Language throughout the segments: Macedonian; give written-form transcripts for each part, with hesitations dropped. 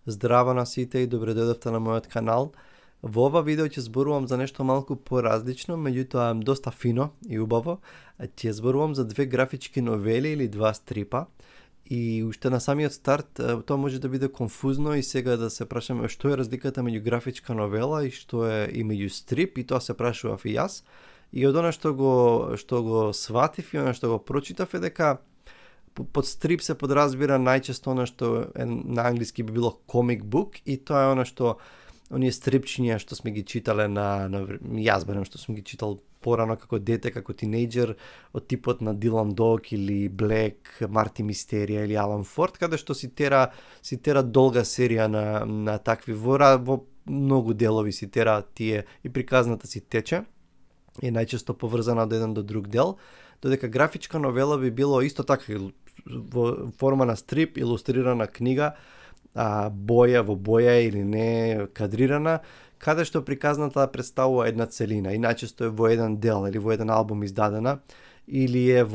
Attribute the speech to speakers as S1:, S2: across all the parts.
S1: Здраво на сите и добре дојдовте на мојот канал. Во ова видео ќе зборувам за нешто малку поразлично, меѓутоа доста фино и убаво. Ќе зборувам за две графички новели или два стрипа. И уште на самиот старт тоа може да биде конфузно и сега да се прашаме што е разликата меѓу графичка новела и што е и меѓу стрип, и тоа се прашував и јас. И од она што го сватив и она што го прочитав е дека под стрип се подразбира најчесто она што на англиски би било comic book, и тоа е она што оние стрипчиња што сме ги читале јас барем што сум ги читал порано како дете, како тинејџер, од типот на Дилан Дог или Блек, Марти Мистерија или Алан Форд, каде што си тера долга серија на такви во многу делови си тера тие и приказната си тече е најчесто поврзана од еден до друг дел, додека графичка новела би било исто така во форма на стрип, илустрирана книга, боја во боја или не кадрирана, каде што приказната представува една целина и најчесто е во еден дел или во еден албум издадена, или е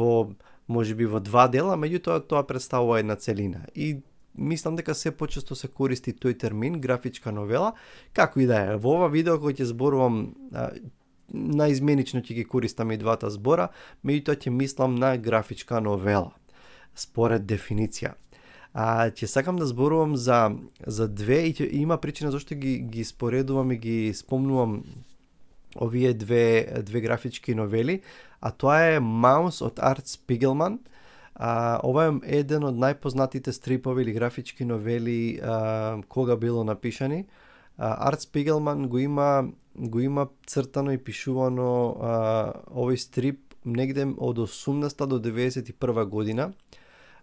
S1: можеби во два дела, меѓутоа тоа представува една целина. И мислам дека се почесто се користи тој термин графичка новела, како и да е. Во ова видео кој ќе зборувам наизменично ќе ги користам и двата збора, меѓутоа ќе мислам на графичка новела според дефиниција. Ќе сакам да зборувам за две и има причина зашто ги споредувам и ги спомнувам овие две графички новели, а тоа е Маус од Арт Спигелман. Ова е еден од најпознатите стрипови или графички новели кога било напишани. Арт Спигелман го има цртано и пишувано овој стрип негде од 18 до 91 година.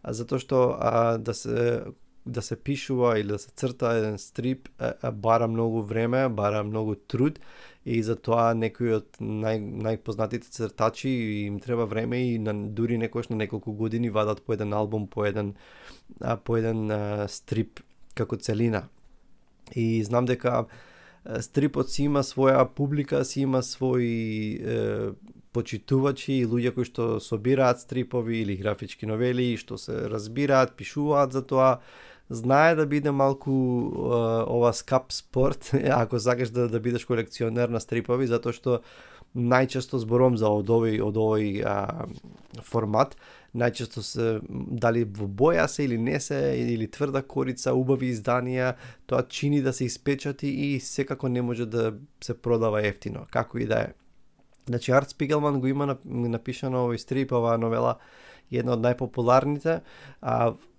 S1: Затоа што да се пишува или да се црта еден стрип бара многу време, бара многу труд, и затоа некои од најпознатите цртачи им треба време и дури некојаш на неколку години вадат по еден албум, по еден стрип како целина. И знам дека стрипот си има своја публика, си има своји почитувачи и луѓе кои што собираат стрипови или графички новели, што се разбираат, пишуваат за тоа. Знае да биде малку ова скап спорт, ако сакаш да бидеш колекционер на стрипови, затоа што најчесто зборувам за од овој формат. Најчесто се дали во боја се или не се, или тврда корица, убави изданија, тоа чини да се испечати и секако не може да се продава ефтино, како и да е. Значи, Арт Спигелман го има напишано овој стрип, оваа новела, една од најпопуларните.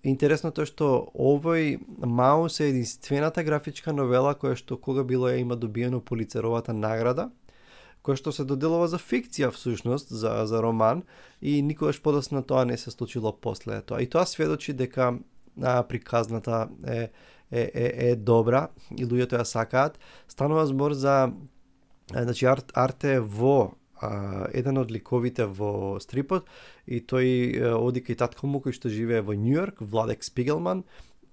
S1: Интересното е што овој Маус е единствената графичка новела која што кога било има добиено Пулицеровата награда, која што се доделува за фикција всушност, за роман, и никогаш подоцна тоа не се случило после тоа. И тоа сведочи дека приказната е добра и луѓето ја сакаат. Станува збор за значи Арт е во еден од ликовите во стрипот и тој оди кај татко му кој што живее во Њујорк, Владек Спигелман,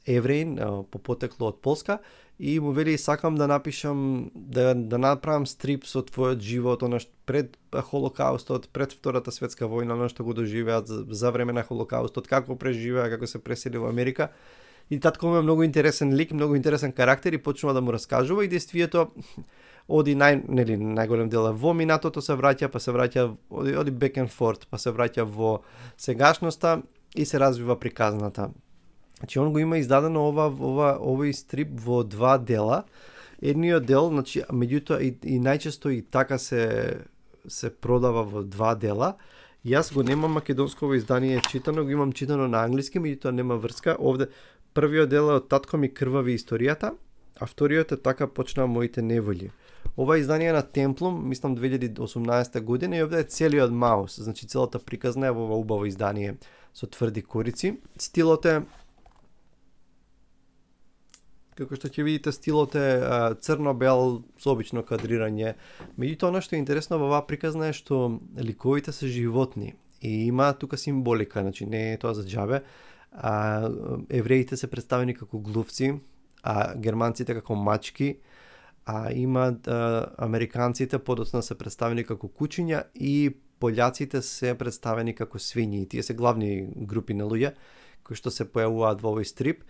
S1: евреин по потекло од Полска, и му вели сакам да напишам, да направам стрип со твојот живот, она пред Холокаустот, пред Втората светска војна, она што го доживеат за време на Холокаустот, како преживеа, како се пресели во Америка. И татко му е многу интересен лик, многу интересен карактер и почнува да му раскажува, и действието оди најголем дел во минатото се враќа, па се враќа, оди back and forth, па се враќа во сегашноста и се развива приказната. Значи, он го има издадено овој стрип во два дела. Едниот дел, значи, меѓутоа и најчесто и така се продава во два дела. Јас го немам македонско издание читано, го имам читано на англиски, меѓутоа нема врска. Овде првиот дел е од Татко ми крвави историјата, а вториот е Така почнаа моите неволји. Ова издание на Темплум, мислам 2018 година, и овде е целиот Маус, значи целата приказна е во ова убаво издание со тврди корици. Стилот е, како што ќе видите, стилот е црно-бел со обично кадрирање. Меѓутоа, она што е интересно во оваа приказна е што ликовите се животни и има тука символика, значи не е тоа за џабе. Евреите се представени како глувци, германците како мачки, има американците подоцна се представени како кучиња и пољаците се представени како свињи. Тие се главни групи на луѓе кои што се појавуваат во овој стрип.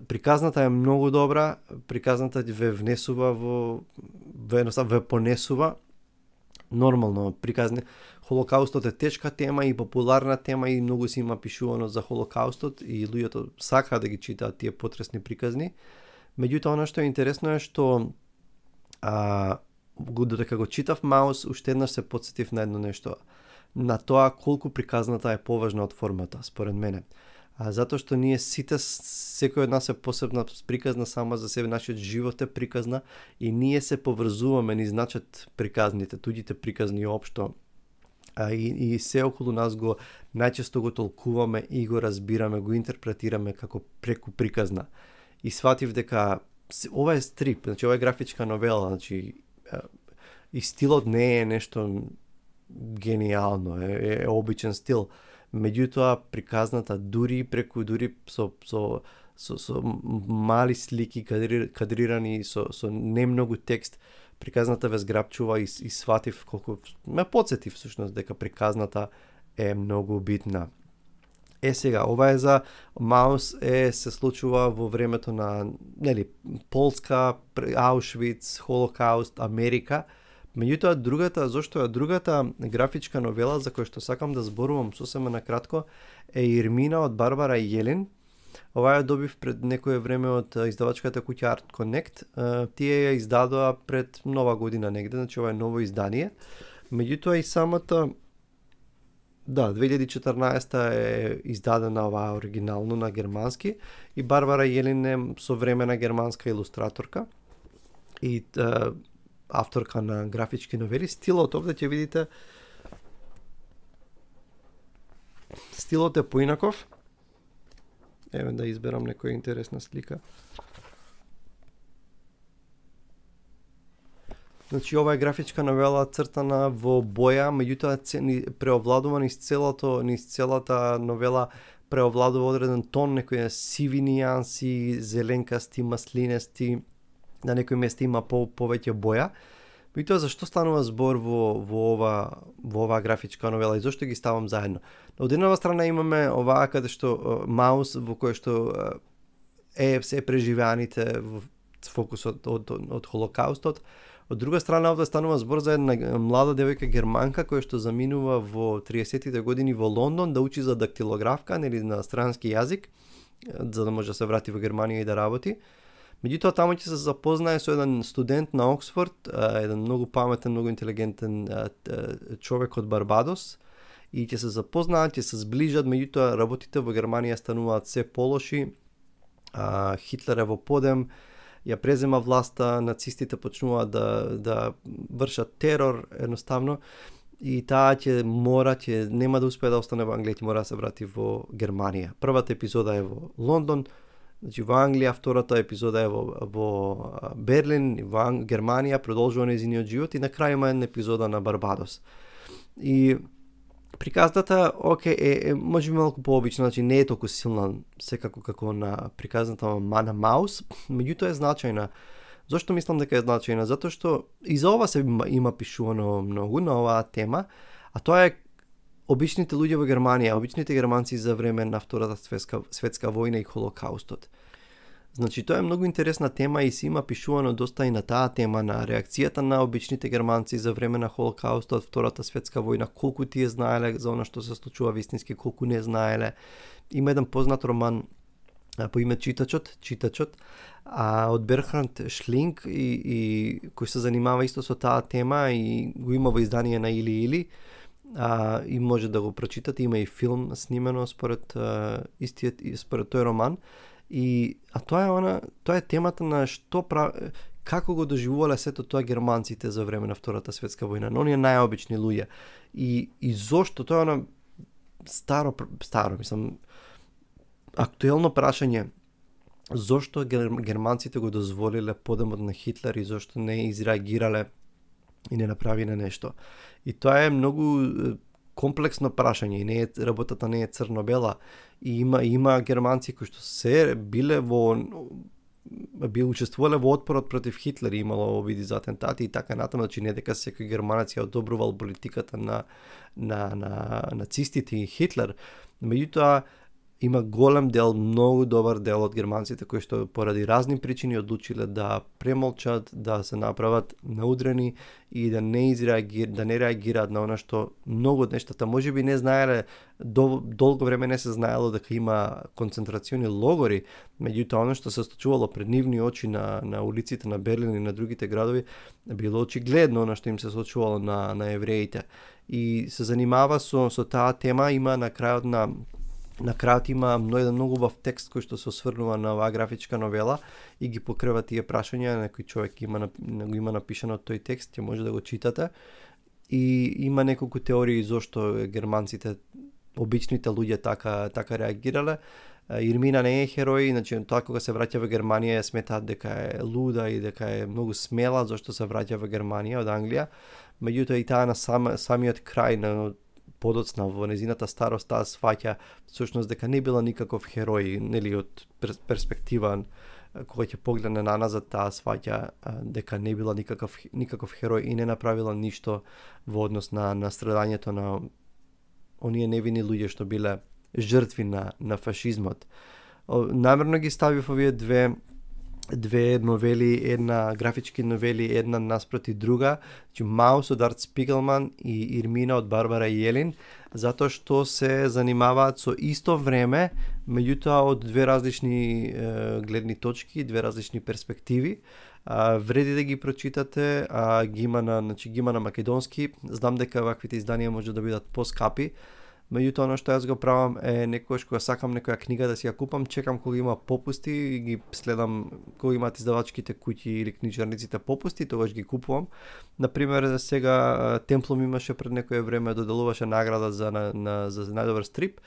S1: Приказната е многу добра, приказната ве внесува ве понесува нормално приказни. Холокаустот е тешка тема и популарна тема и многу се има пишувано за Холокаустот и луѓето сака да ги читаат тие потресни приказни. Меѓутоа, оно што е интересно е што додека го читав Маус, уште еднаш се потсетив на едно нешто. На тоа колку приказната е поважна од формата, според мене. Затоа што ние сите, секој од нас е посебна приказна сама за себе, нашиот живот е приказна и ние се поврзуваме, ни значат приказните, туѓите приказни општо. И се околу нас го најчесто го толкуваме и го разбираме, го интерпретираме како преку приказна. И сватив дека ова е стрип, значи ова е графичка новела, значи и стилот не е нешто гениално, е обичен стил. Меѓутоа приказната дури со мали слики кадрирани со не многу текст, приказната ве зграбчува и сватив колку ме потсети всушност дека приказната е многу битна. Сега, ова е за Маус се случува во времето на Полска, Аушвиц, Холокауст, Америка. Меѓутоа другата графичка новела за која што сакам да зборувам сосема накратко е Ирмина од Барбара Јелин. Ова ја добив пред некое време од издавачката куќа Art Connect. Тие ја издадоа пред нова година негде, значи ова е ново издание. Меѓутоа и самата 2014 е издадена оваа оригинално на германски и Барбара Јелин е современа германска илустраторка и авторка на графички новели. Стилот овде ќе видите, стилот е поинаков. Еве да изберам некоја интересна слика. Значи ова е графичка новела цртана во боја, меѓутоа преовладува низ целата новела, преовладува одреден тон, некои сиви нијанси, зеленкасти, маслинести, на некои места има повеќе боја. Меѓутоа зашто станува збор во ова графичка новела и зашто ги ставам заедно? Од едната страна имаме оваа каде што Маус во кој што се преживеаните во фокусот од Холокаустот. Од друга страна овде станува збор за една млада девојка германка која што заминува во 30-тите години во Лондон да учи за дактилографка, на странски јазик, за да може да се врати во Германија и да работи. Меѓутоа таму ќе се запознае со еден студент на Оксфорд, еден многу паметен, многу интелигентен човек од Барбадос и ќе се запознаат, ќе се зближат, меѓутоа работите во Германија стануваат се полоши. Хитлер е во подем, ја презема власта, нацистите почнуваат да вршат терор едноставно и таа нема да успее да остане во Англија, ќе мора да се врати во Германија. Првата епизода е во Лондон, значи во Англија, втората епизода е во Берлин, во Германија, продолжува нејзиниот живот и на крај има една епизода на Барбадос. И приказната, е може би малку пообична, значи не е толку силна секако како на приказната на Маус, меѓутоа е значајна. Зошто мислам дека е значајна? Затоа што и за ова се има пишувано многу на оваа тема, а тоа е обичните луѓе во Германија, обичните германци за време на Втората светска војна и Холокаустот. Значи тоа е многу интересна тема и се има пишувано доста и на таа тема, на реакцијата на обичните германци за време на Холокаустот, Втората светска војна, колку тие знаеле за она што се случува вистински, колку не знаеле. Има еден познат роман по име Читачот, од Берхард Шлинг и кој се занимава исто со таа тема и го има во издание на Или и може да го прочитате, има и филм снимено според тој роман. Тоа е темата на како го доживувале сето тоа германците за време на Втората светска војна, но оние најобични луѓе. И зошто тоа е старо, мислам, актуелно прашање. Зошто германците го дозволиле подемот на Хитлер и зошто не изреагирале и не направиле нешто. И тоа е многу комплексно прашање и работата не е црно-бела. И има германци кои што се биле учествувале во отпорот против Хитлер, имало обиди за атентати и така натаму, значи не дека секој германец ја одобрувал политиката на нацистите и Хитлер. Меѓутоа има голем дел, многу добар дел од германците кои што поради разни причини одлучиле да премолчат, да се направат наудрени и да не реагираат на она што многу од нештата можеби не знаеле, долго време не се знаело дека има концентрациони логори, меѓутоа она што се случувало пред нивни очи на улиците на Берлин и на другите градови било очигледно она што им се случувало на евреите. И се занимава со таа тема, има на крајот има еден многу убав текст кој што се осврнува на оваа графичка новела и ги покрива тие прашања, некој човек има напишано тој текст, ќе може да го читате. И има неколку теории зошто германците, обичните луѓе така реагирале. Ирмина не е херој, значи тоа кога се враќа во Германија ја сметаат дека е луда и дека е многу смела зашто се враќа во Германија од Англија. Меѓутоа и таа на самиот крај на подоцна во незината старост таа сваќа всушност дека не била никаков херој, нели од перспектива кога ќе погледне наназад, таа сваќа дека не била никаков херој и не направила ништо во однос на страдањето на оние невини луѓе што биле жртви на фашизмот. Намерно ги ставив овие две новели, една графички новели, една наспроти друга, значи Маус од Арт Спиgelman и Ирмина од Барбара Јелин, затоа што се занимаваат со исто време, меѓутоа од две различни гледни точки, две различни перспективи. Вреди да ги прочитате, ги има на македонски. Знам дека ваквите изданија може да бидат поскапи. Меѓутоа, оно што јас го правам е некогаш кога сакам некоја книга да си ја купам, чекам кога има попусти и ги следам кога имаат издавачките куќи или книжарниците попусти, тогаш ги купувам. Например, сега Темплум имаше пред некое време, доделуваше награда за најдобар стрип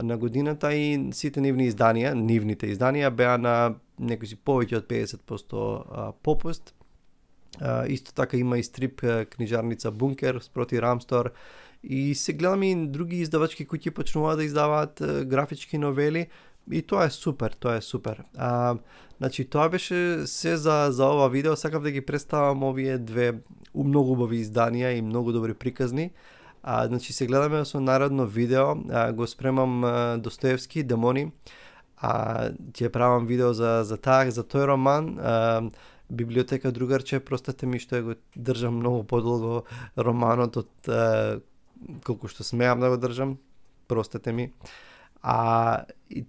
S1: на годината и сите нивните изданија беа на некои си повеќе од 50% попуст. Исто така има и стрип книжарница Бункер спроти Рамстор. И се гледам и други издавачки куќи почнуваат да издаваат графички новели и тоа е супер. Значи тоа беше се за ова видео. Сакав да ги представам овие две многу убави изданија и многу добри приказни. Значи се гледаме со наредно видео. Го спремам Достоевски, Демони. Ќе правам видео за тој роман. Библиотека другарче, простете ми што го држам многу подолго романот од колку што смеам да го држам, простете ми.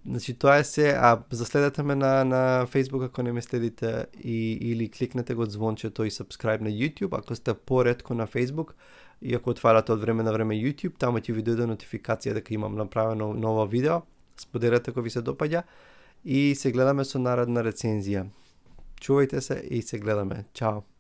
S1: Значи тоа е се, заследете ме на Facebook ако не ме следите или кликнете го звончето и subscribe на YouTube ако сте поретко на Facebook и ако отварате од време на време YouTube, таму ќе ви дојде нотификација дека имам направено ново видео. Споделете ако ви се допаѓа и се гледаме со наредна рецензија. Чувајте се и се гледаме. Чао!